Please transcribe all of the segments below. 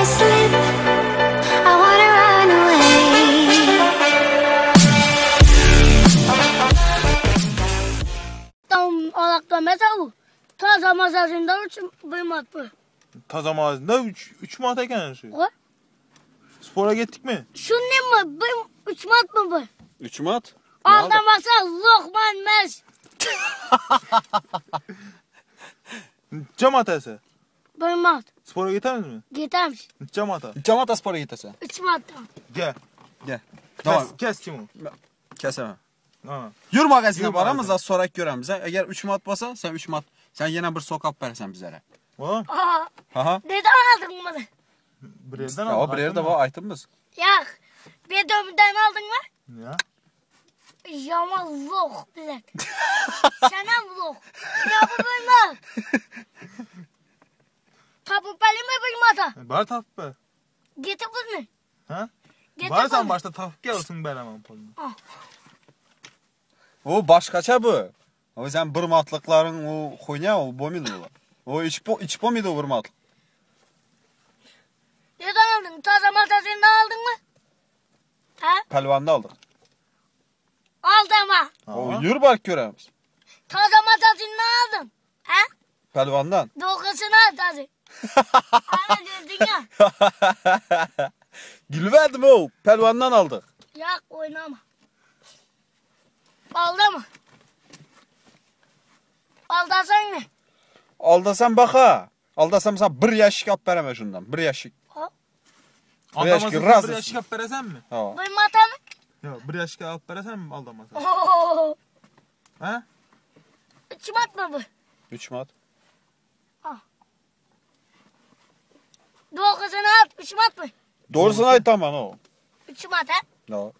I slip, I wanna run away. Tam alakta mesela bu. Taza masasında üç bir mat bu. Taza mağazında 3 3 manat eken şu. O. Spora gittik mi? Şu ne mi? Bir üç mat mı bu? 3 manat. Aldamasa lokman mez. Cam atası. Bir mat. Spora gider mi? Getirmiş. Cam ata. Cam spora gitesen. Üç mattan. Gel. Gel. Kes, Tamam. kes kim o? Kesemem. Ha. Yürü magazine Yürü baramız magazine. da sorak göremiz. Eğer 3 manat basa sen 3 manat. Sen yine bir sokak versen bizlere. Oğlum, Aa, Aha. neden aldın bunu? bir yerden Ya al. o bir yerde var aytın biz. Ya bir dövümden aldın mı? Ya. Yaman loh bile. Sana loh. Ya bu bir mat. Tapu peli mi bir mata? Bar tap be. Getir bunu. Ha? Getir Bar sen bunu. başta tap gelsin ben hemen pulunu. O başkaça bu. O sen bir manatlıkların o хуйня o bomid bu. O iç po iç bomid o bir manatlık. Neden aldın? Taze matasından aldın mı? Ha? Pelvanda aldık. Aldı ama. O yürü bak göremiz. Taze matasından aldın. Ha? Pelvandan. Doğrusunu al taze. Ana gördün ya. Gülüverdim o. Pelvandan aldık. Ya oynama. Aldı mı? Aldasan mı? Aldasam bak ha. Aldasam sen bir yaşık alıp vereme şundan. Bir yaşık. Ha? Bir yaşık Aldamasın razı. bir yaşık alıp veresen mi? Ha. Bir mata mı? Ya bir yaşık alıp veresen mi aldamasın? Oo. Ha? Üç mat mı bu? 3 manat. Doğrusunu at. Üç mat mı? Doğrusunu ayt tamam o. Üç mat ha? No.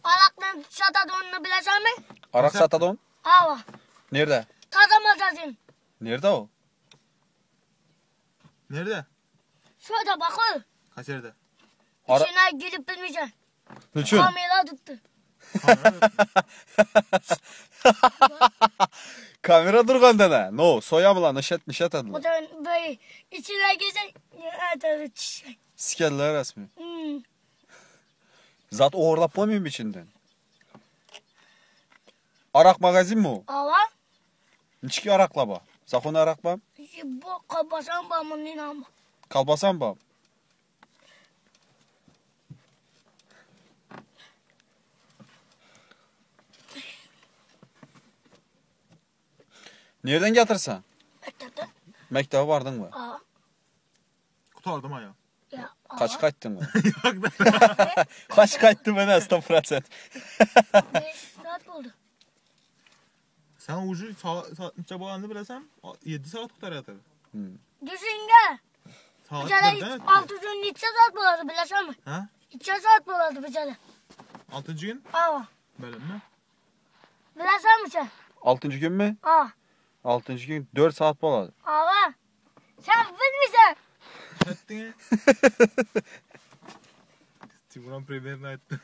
Alakla satadığını bilesen mi? Arak satadon. Ava. Nerede? Taze matasın. Nerede o? Nerede? Şurada bak o. Kaç yerde? Ara- İçine girip bilmeyeceksin. Niçin? Kamera tuttu. Kamera durganda ne? No, soya mı lan? Nişet nişet O adılar. zaman böyle içine girsen evet çiçek. Sikerler resmi. Hmm. Zat oğurlap koymayayım içinden. Arak magazin mi o? Ava. Niçki arakla ba? Zakon arak ba? Bu kabasan bağımın inanma. Kalbasan ba? Nereden getirsen? Mektepte. Mektebe vardın mı? Aa. Kurtardım ayağı. Ya. Ava. Kaç kaçtın mı? Kaç kaçtı ben 100%. Beş saat oldu. Sen ucu saat saat neçe bağlandı bilesem 7 saat kurtar yatar. Düşün gel. Saat Bıçağı birden altı gün içe saat buladı bilesen mi? Ha? İçe saat buladı bıçağı. 6. gün Ava. böyle mi? Bilesen mi sen? Altıncı gün mü? Aa. Altıncı gün 4 saat boladı. Ava. Sen bilmiyorsun. Ettin. Tiburon premierini aytdı.